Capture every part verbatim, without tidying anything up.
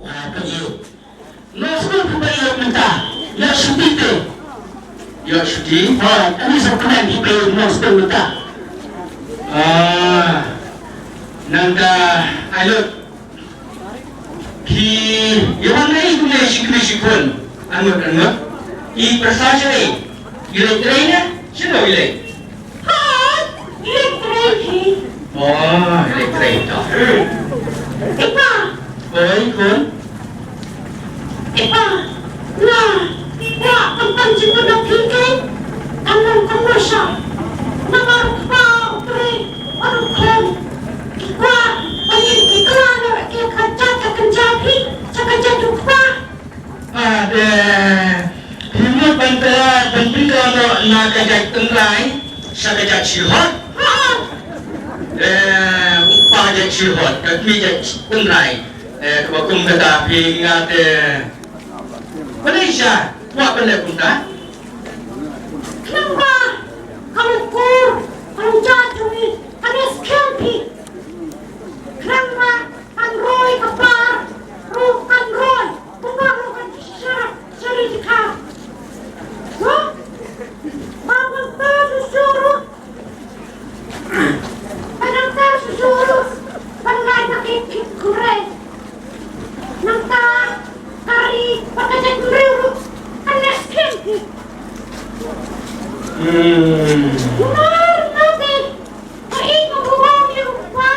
Wa ka ïew. Nong sdang phi ba ïew mynta. Ïa shuti te. Ïa shuti. Ha, ani sa kmen phi ba ïew nong sdang mynta. Ah. Nangta ayo. Phi ïa wan ai kumne shi kne shi khun. Angut angut. I pyrsa shi. I leit trei ne? Shano i leit? Hooid, i leit trei hi. Oh, i leit trei to. I pa. Oi, khun. I pa. Nga kwah ban pynjynjar ïa phi kein. Kan long kumno sha. Namar u kpa u trei bad u khun ki kwah ban ïeng ki kylla noh ïa ka jait ka kynja phi sha ka jait u kpa. Ade, phi mut ban pynkylla, ban pynkylla noh na ka jait tynrai sha ka jait shihot. Eh, u kpa jait shihot, ka kmie jait tynrai. Eh, kaba kum kata phi nga te. Balei sha, kwah ban leh kumta? Khnang ba ka long kur, ka long jait jong ngi, kan ïa skhem phi. Khnang ba kan roi ka par ruh kan roi. Kumba ruh kan sha, sha ri jaka. Ruh ba kan par ruh sha ruh. Ba kan par sha ruh. Ban lai na ki ki kure. Nangta ka ri ba ka jait briew ruh kan ïa skhem phi. Hmm. Kumar nate. Ka ïing ka burom ïa u kpa.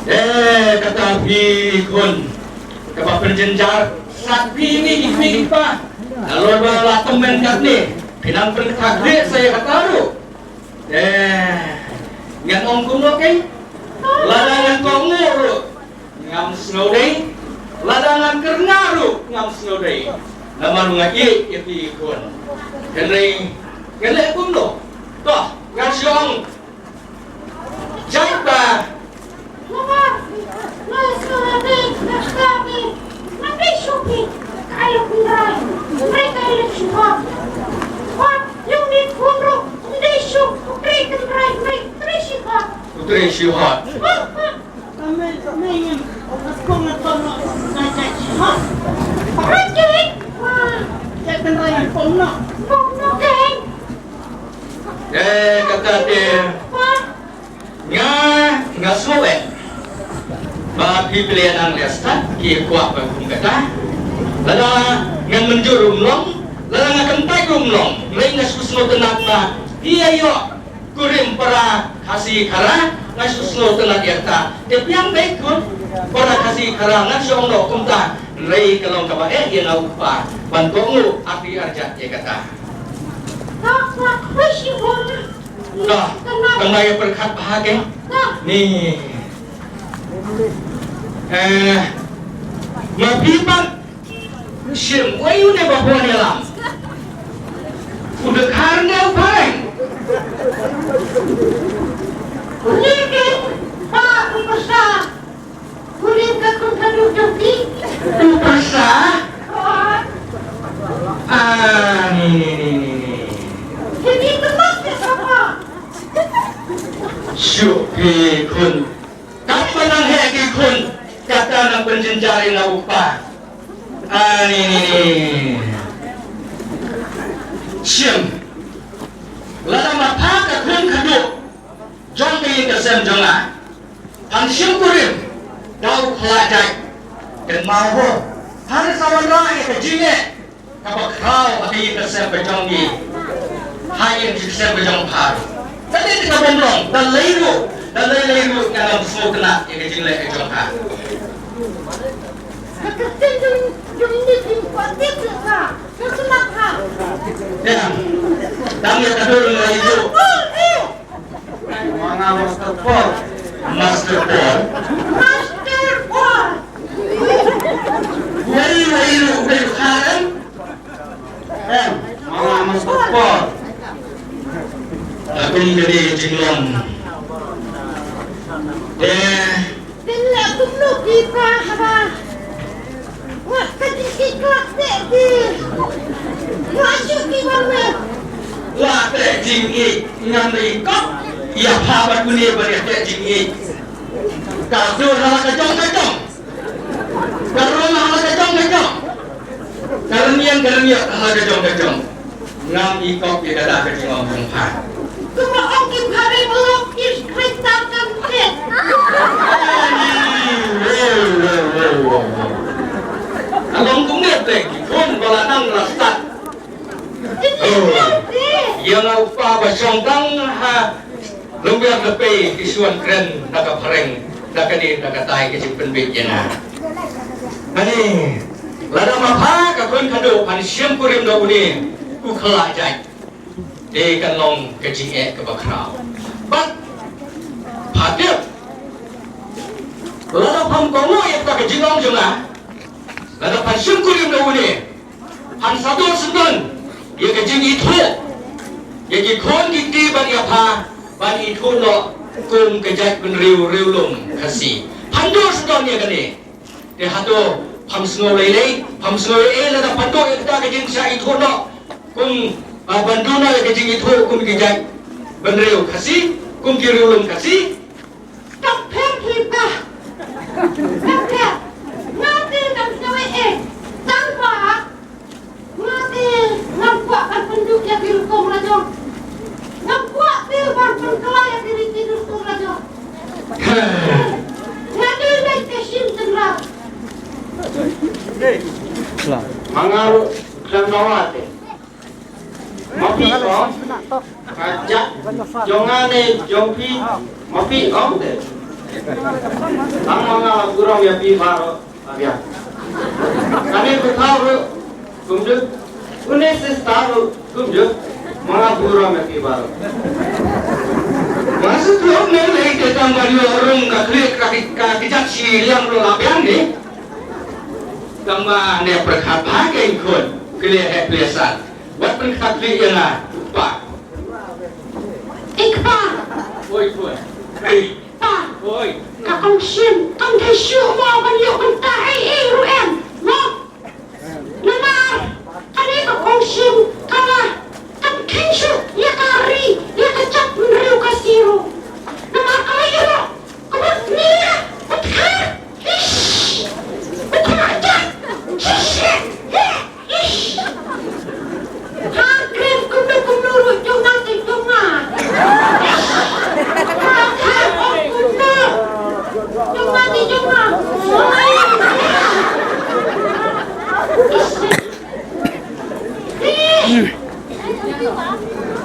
Eh, kata phi khun. Kaba pynjynjar sat phi ni ki kmie ki kpa. Nalor ba la tymmen katne, phi nang pynkhih sa ïa kata ruh. Eh, ngan ong kumno kein? Lada ngan kohnguh ruh ngam sngew dei. Lada ngan kyrngah ruh ngam sngew dei. Namar nga ïeit ïa phi khun. Hynrei ngan leh kumno? To, ngan shu ong Jait ba. U trei shu hot. Eh, kata te. Nga, nga sngew eh ba phi phi leh nang leh stad ki kwah ba kum kata. Lada ngan mynjur ruh ym long, lada nga kyntait ruh ym long, hynrei nga shu sngewtynnat ba phi ïa ïoh kurim para Khasi Khara, nga shu sngewtynnat ïa kata. Te phi ïa dei khun para Khasi Khara, ngan shu ong noh kumta, hynrei ka long kaba eh ïa nga u kpa ban kohnguh arti arjat ïa kata. Ka, ka, ka, ka, Ka, ka ngai pyrkhat bha kein. Ni. Eh, ma phi pat shim, wei une ba bun ïalam. U dkhar ne u phareng. Une kein ba u pyrsa. Kurim ka khun khadduh jong phi. U pyrsa? Ah, ni, ni, ni, ni, ni. Phi, phi tymmen ka sapa? Shuh phi khun. Katba nang heh ki khun, kata nang pynjynjar ïa u kpa. Ah, ni, ni, ni. Shim. Lada ma pha ka khun khadduh jong ka ïing ka sem jong nga. Phan shim kurim da u khlajai. Kynmaw ho, phan sa wanrah ïa ka jingeh kaba khraw ha ka ïing ka sem ka jong ngi, ha ïing ka sem ka jong pha. Ka dei ka bym long, da lei ruh, da lei lei ruh nga ngam sngewtynnat ïa ka jingleh ka jong pha. Ka kyrteng jong ngi jong ngi kwah tip ïa ka. Ka sngewtynnat pha. Em. Tang ïa ka dur ngi ruh. Nga Master Paul. Master Paul. Master Paul. Wei, wei, wei, wei, Karen. Em, nga Master Paul. Akum kadi jinglong. Eh. Pynleh kumno ki pa haba. Wah, ka jingkitkhlieh te ki. Wah, shu ki wan wei. Jingïeit, ngam da ïakop ïa pha bad une ban ïateh jingïeit. Ka dur ha la ka jong ka jong. Ka rung ha la ka jong ka jong. Ka rynïeng ka rynïeng ha la ka jong ka jong. Ngam ïakop ïa kata ka jingong jong pha. Kumba ong ki bhari ba lok ki Khristan kan phet. Ka long kumne te ki khun ba la nang la stad. Ïa nga u kpa ba shong tang ha lynwiar da pei ki shu wan kren da ka phareng da kane da katai ka jingpynbeit ïa nga. Ani lada ma pha ka khun khadduh phan shim kurim da une u khlajait. Te kan long ka jingeh kaba khraw. Bad pha tip lada pham kohnguh ïa kata ka jinglong jong nga. Lada phan shim kurim da une. Phan sa dur sngewdon ïa ka jingithuh ïa ki khun ki kti ban ïa pha ban ithuh noh kum ka jaitbynriew riewlum Khasi. Phan dur sngewdon ïa kane. Te hato pham sngew lei lei, pham sngew ei ei lada phan duh ïa kata ka jingshah ithuh noh kum, ah, ban duh noh ïa ka jingithuh kum ki jaitbynriew Khasi, kum ki riewlum Khasi. Tang pher hi ba. Tang pher. Nga te tang sngewbha eh. Tang ba. Nga te ngam kwah ban pynduh ïa ki rukom la jong. Ngam kwah te ban pynkylla ïa ki riti dustur la jong. Nga te leit ka shim tynrai. Ma nga ruh khlem dawa te. Ma phi ong ka jait jong nga ne jong phi, ma phi ong te. Tang ma nga la burom ïa phi baroh, la biang. Kane ka thaw ruh kumjuh, une sister ruh kumjuh, ma nga burom ïa phi baroh. Ma shu tlot ne lei te tang ban ïoh rung ka khlieh ka, ka kjat shiliang ruh la biang ne. Tang ba ne pyrkhat bha kein khun, khlieh heh khlieh sat. Wat pynkhih ïa nga, pa. I kpa. Oi, khun. Pa. Oi. Ka kongshim kam dei shuh mo ban ïoh bynta ei ei ruh em, mo. Namar kane ka kongshim ka la kam kheiñ shuh ïa ka ri ïa ka jaitbynriew Khasi ruh. Namar ka la ïoh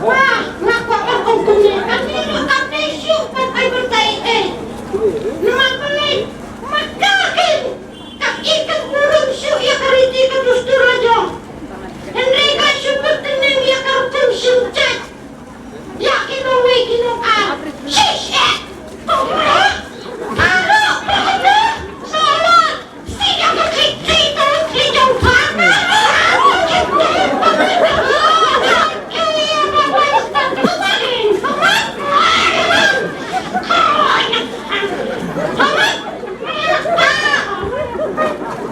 Wah, nga kwah ban ong kumne, kane ruh kam dei shuh ban ai bynta ei ei. Namar balei? Maka kein ka i kan burom shuh ïa ka riti ka dustur la jong. Hynrei ka shu pyrthynneng ïa ka rukom shim jait. Ïa ki nongwei ki nongar. Shish eh.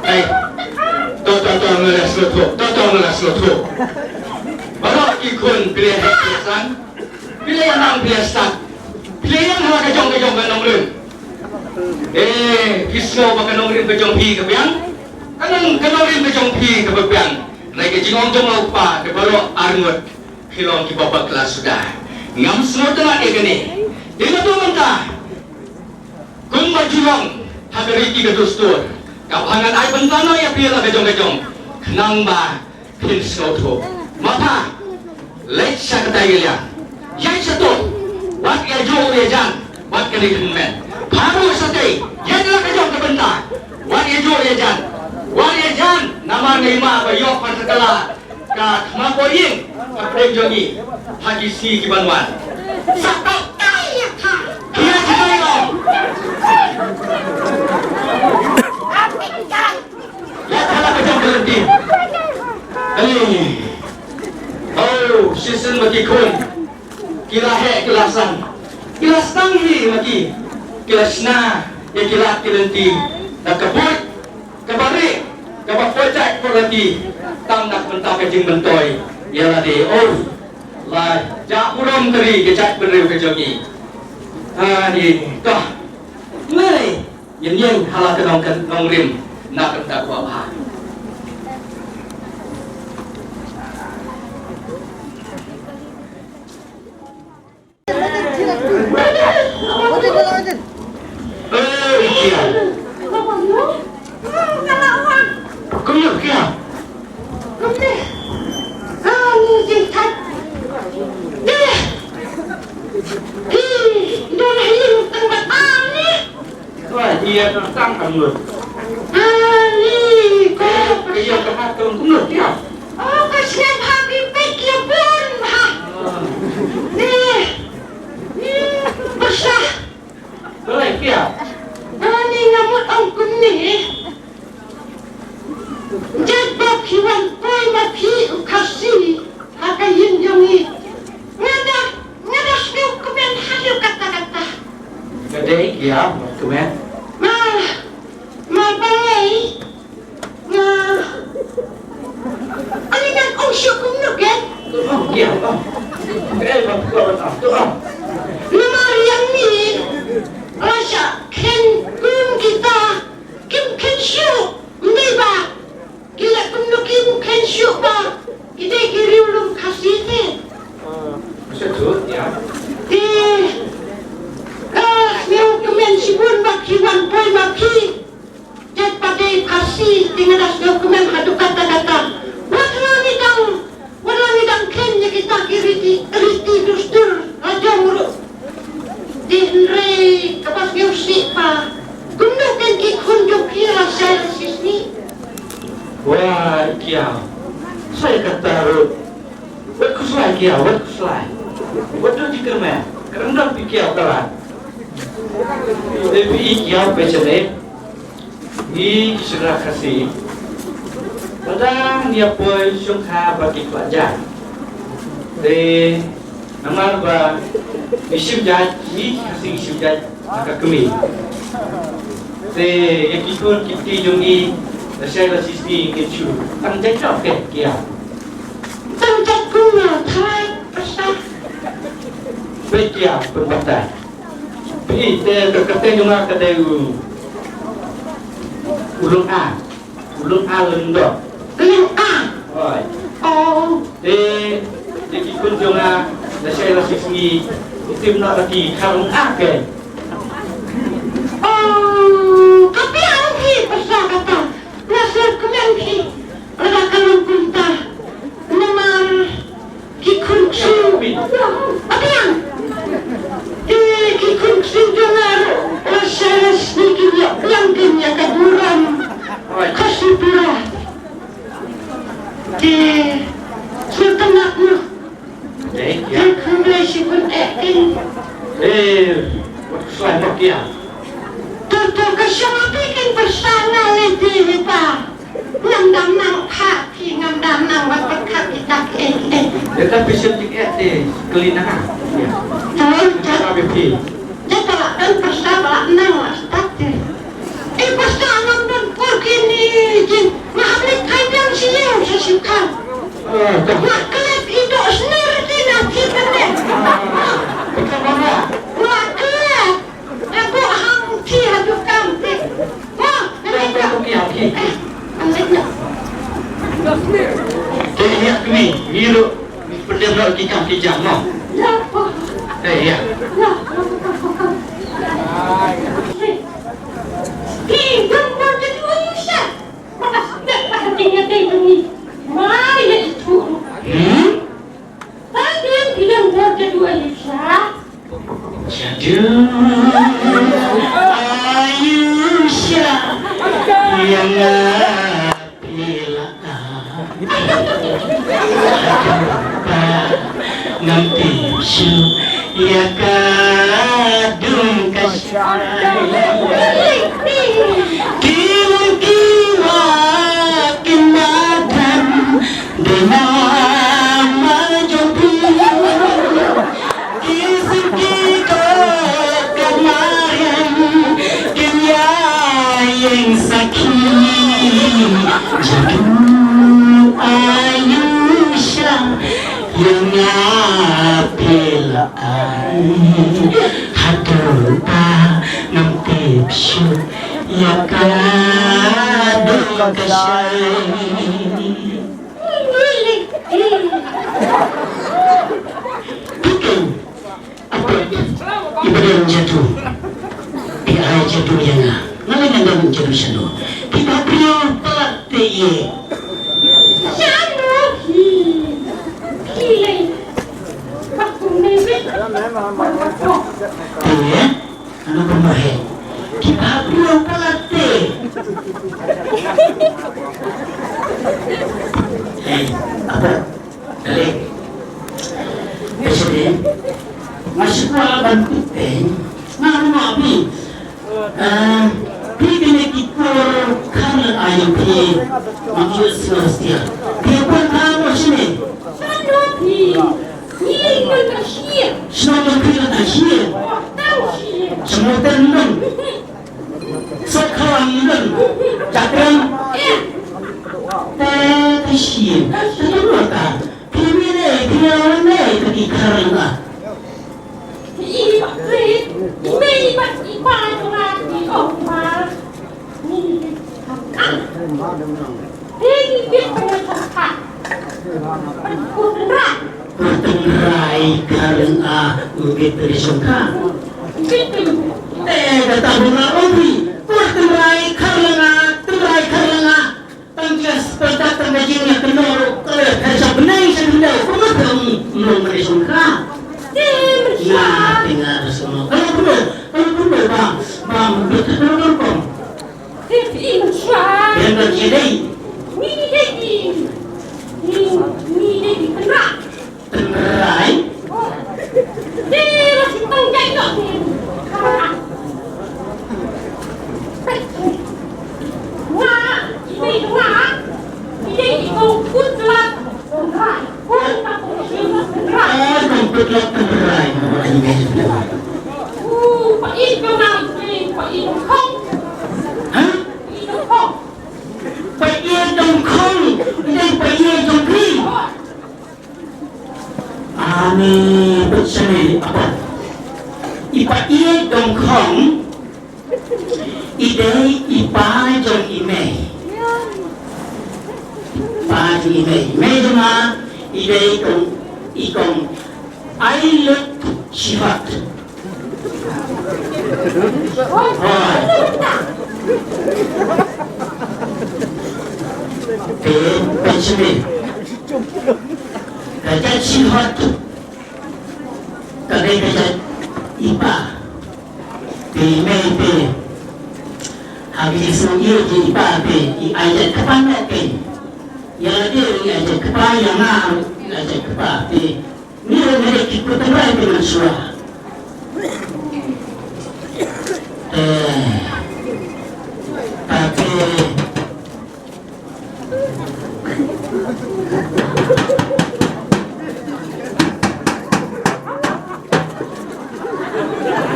Ei, to, to, to, nga la sngewthuh, to, to, nga la sngewthuh. Baroh ki khun phi la heh phi la san, phi la ïa nang phi la stad, phi la ïeng ha la ka jong ka jong ka nongrim. Eh, phi sngew ba ka nongrim ka jong phi ka biang? Ka nong, ka nongrim ka jong phi kaba biang. Hynrei ka jingong jong u kpa, ka baroh arngut phi long kiba bakla suda. Ngam sngewtynnat ïa kane. Te naduh mynta, kumba ju long ha ka riti ka dustur, ka ba ngan ai bynta noh ïa phi la ka jong ka jong, khnang ba phin sngewthuh. Ma pha, leit sha katei ka liang, ïaid sha tuh, wat ïa juh ïa jan bad kane ka hynmen. Pha ruh shatei, ïaid la ka jong ka bynta, wat ïa juh ïa jan, wat ïa jan. Namar nga i ma ba ïoh phan sa ka la ka khma poi ïing hapdeng jong ngi ha ki sngi ki ban wan. Sa peit kai ïa ka. Ïa ka la ka jong ka lynti. Ei. Oh, shisien ma ki khun ki la heh ki la san, ki la sdang hi ma ki, ki la shna ïa ki lad ki lynti da ka buit kaba rieh, kaba poi jait poi lynti, tang na ka bynta ka jingmyntoi ïa lade. Oh, Lai, ja burom ka ri ka jaitbynriew ka jong ngi. Ani, to. Ngi, ïeng ïeng ha la ka nong kan nongrim na ka dak wa bha. Oi, Kia. Kumno, Kia? Wah, ïa tang ka mut. Ani ko. Ka ïa ka hat ka kumno, Kia? Oh, ka sngap ha ki pek ïa bun ha. Ni. Ni, basah. Balei, Kia? Ani nga mut ong kumne. Jait ba phi wan poi ma phi u Khasi ha ka ïing jong ngi. Nga da, nga da sngewkmen haduh katta katta. Ka dei, Kia, kmen. Ma, ma balei nga, ani ngan ong shuh kumno, Ken? Oh, Kia, oh. Eh, ba, ba, ba, ba, oh. Namar ïa ngi la shah khein kum kita. Kim khein shuh, ym dei ba ki leh kumno, kim khein shuh ba ki dei ki riewlum Khasi te. Te, ah, sngewkmen shibun ba ki wan poi ma phi. Jait ba dei Khasi te nga da sngewkmen haduh katta katta. Wat la ngi dang Wat la ngi dang khein ïa kita ki riti, riti dustur la jong ruh. Te hynrei kaba sngewsih ba kumno ken ki khun jong phi la shai la shisngi. Wah, Kia. Sa ïa kata ruh. Wat khuslai, Kia, wat khuslai. Wat dei jingkyrmen. Kyrmen phi, Kia, kala. Te phi, Kia, phi shane. Ngi ki shynrang Khasi lada ngi ïa poi shongkha bad ki khlad jait. Te namar ba ngi shim jait, ngi Khasi ngi shim jait ha ka kmie. Te ïa ki khun ki kti jong ngi lashai lashisngi ngin shu tang jait noh, Kia. Tang jait kumno, tharai pyrsa. Peit, Kia, pynbatai. Phi, te ka kyrteng jong nga ka dei u, u Lung A. U Lung A Lyngdoh. Lung A. Hooid. Oh. Te, te ki khun jong nga lashai lashisngi, ngi tim noh da ki kha Lung A, Kia. Oh, ka biang hi pyrsa kata. Nga sngewkmen hi. Lada ka long kumta. Namar ki khun ksiew. Abiang. Te ki khun ksiew jong nga ruh lashai lashisngi kin ïa biang kin ïa ka burom. Khasi pura. Te sngewtynnat noh. Te khublei shibun eh kin. Eh, wat khuslai mo, Kia. To to ka shong ha phi kin pyrsa, nga leh te hi pa. Ngam dang nang ha phi, ngam dang nang wat pyrkhat kita kiei kiei. Ïa ka phi shem jingeh te kylli na nga. Ïa. Ka phi. Te ba la don pyrsa ba la nang la stad te. Eh, pyrsa ngam don por kine jin. Nga hap leit kai biang sha ïew sha shipor. Nga klet ito sner te na phi kane. Nga klet. Nga buh hangtei haduh kam te. Mo, ngan leit noh. Ngan leit noh. Te ïa kmie, ngi ruh ngi pyndem noh ki kam ki jam, mo. Ïa, mo. Te ïa. Ïa, mo. Ki jam mo te tu ayu sha. Maka sdang ka hati ïa te tu ni. Mai ïa tu. Hmm? Tang ïa ki jam mo te tu ayu sha. Jadu Ayusha, ïa nga phi la ah. Haduh ba ngam tip shuh ïa ka dum ka shai. Ki long ki wah ki madan dei namar jong phi. Ki sngewthuh ka mariang kin ïa ïeng sakhi. Jadu Ayusha, Ïa nga phi la ai haduh ba ngam tip shuh ïa ka dong ka shai. Phi keiñ, i ba don jadu, phi ai jadu ïa nga. Nga lei ngan don jadu shano? Phi ba briew palat te ïa. Shano phi? Phi lei. Ba kum ne bit. Te ïa. Ano ba ma he. Phi ba briew palat te. Hei, apa? Kali. Phi shu dei. Nga shu kwah ban kut phi. Nga ruh ma phi. Ah, phi kine ki kur khan la ayu phi. Ma ki sngewsih. Phi kwah ka mo shine. Shano phi? Ni kan ka shie. Shano phi kan ka shie. Tang shie. Shano tan lung. Sokha lung. Jakran. Eh. Te ka shie. Te ka shie. Te ka shie. Phi mih ne, phi ïawan ne, ka ki kharang ah. Phi i ba kri, i mei i ba i ba jong nga, i ong ba. Ni, kan. Phi i bit ba nga sangkha. Ban kut tynrai. Kut tynrai kharang ah, bit ba sangkha. Bit ba. Te kata ba nga ong phi, kut tynrai kharang ah, tynrai kharang ah. Tang jas pyntat tang ka jingïakynduh ruh ka leh pher sha bneng sha bneng. Kumno phi ong mlong mane sngewkha? Te mynta. Nga te nga da sngewkha. Ka long kumno? Ka long kumno ba, ba mynta ka long kumno? Te phi mynta. Te mynta ki dei. Ni dei ki. Ni, ni dei ki kynrad. Tynrai. Te la sitang jai noh. Nga, i dei nga, i dei i kong Kutlot Tynrai. Kong Kutlot Tynrai. Ai, kong Kutlot Tynrai. Uh, pa i jong nga, pa i jong khong. Ha? Pa i jong khong. Pa i jong khong. I dei pa i jong khong. Ani, bad shane, apa? I pa i jong khong, i dei i pa jong i mei. Pa jong i mei. Mei jong nga, i dei kong, i kong Ailut Shihot. Hooid. Te, te shane. Ka jait Shihot ka dei ka jait i pa. Te i mei te, ha ka jingsngew ïeit jong i pa te, i ai jait kpa noh kein. Ïa lade ruh i ai jait kpa, ïa nga ruh i ai jait kpa te. Ngi ruh ngi dei ki kut tynrai te mynshuwa. Te, ta te,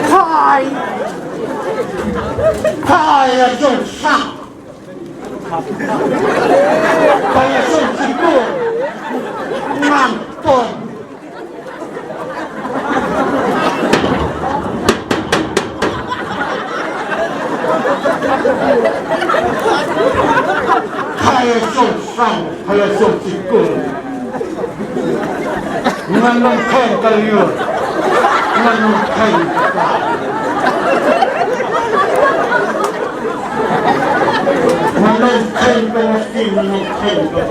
Kai! Kai, a jong sa! Kai, a jong si ko! Ngan ton! Kaya song sang, kaya song sikul. Ngan long khen ka liu. Ngan long khen ka. Ngan long khen ka mesti, ngan long khen ka.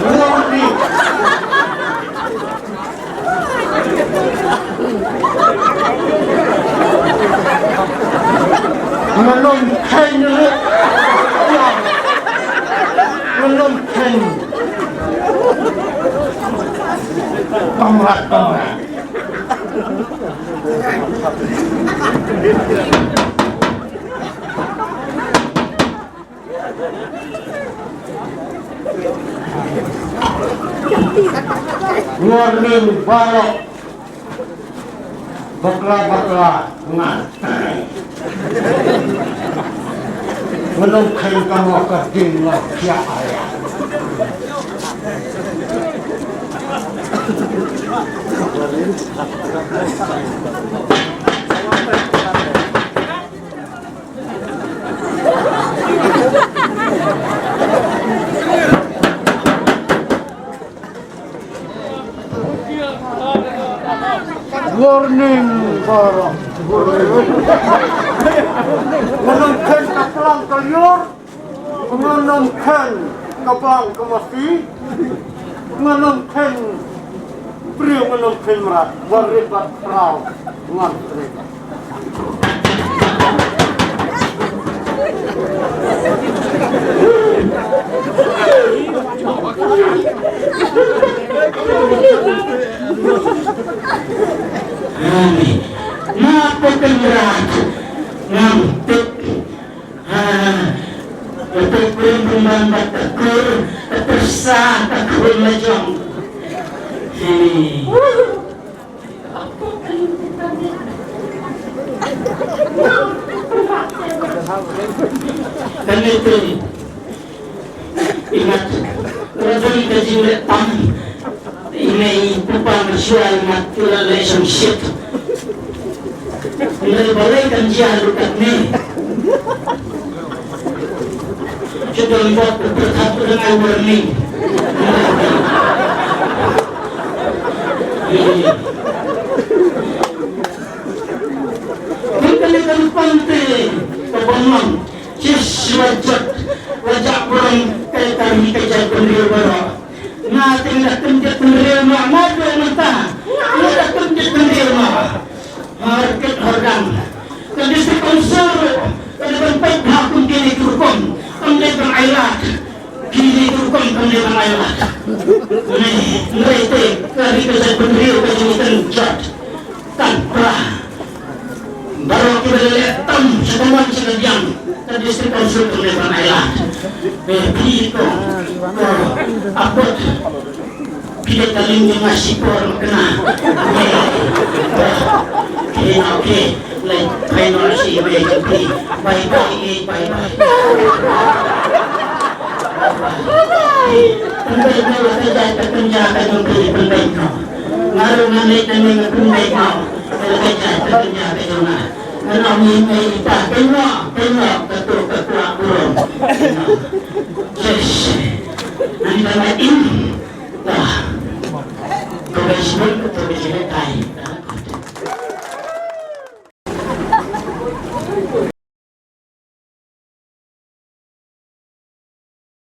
Ngan long khen. Ngan long khen ruh. Ngan long khen. Kamrat, kamrat. Warning baroh. Bakla, bakla, ngan. Ngan ym kheiñ kano ka ding nga khiah aya. Warning, para. Warning. Ngan ym khein ka plang ka lyiur, ngan ym khein ka plang ka masi, ngan ym khein briew, ngan ym khein mrad, wat rit bad khraw, ngan trei. Ani, ma ko kynrad, ngam tip. Ha, ko tip rim rim ban bat ka kur, ka pyrsa, ka kur la jong. Ani. Kane te, i mat, radon ka jingleh tam, i mei pupa ma shuwa i mat, tu la leh shong shit. Ngi balei kan jia ruh katne. Judon bok u pyrthat u dang ai warning. Kum kane ka rukom te ka bynriew, shisha wa jot, wa jah burom ka ri ka jaitbynriew baroh. Nga te nga da kynjat kynriew noh, nga dei mynta. Nga da kynjat kynriew noh. Hor kit hor dang. Ka District Council ruh ka dei ban peit bha kum kine ki rukom. Kam dei ban ai lad. Kine ki rukom kam dei ban ai lad. Hynrei, hynrei te ka ri ka jaitbynriew ka jingkynjat. Tang pra. Baroh kiba la leh tam sha ka mon sha ka diang, ka District Council kam dei ban ai lad. Eh, phi ko, ko, apot. Phi dei ka liang jong nga shipor ma kane. Okay, okay. Lai, bye, no, shi, bye, bye. Bye, bye, eh, bye, bye. Pynbeit noh la ka jait ka kynja ka jong phi, pynbeit noh. Nga ruh ngan leit nangne nga pynbeit noh la ka jait ka kynja ka jong nga. Ngan ong ïa i mei i pa, pynbeit noh, pynbeit noh kato ka kwah burom. Yes. Ngan ong ïa i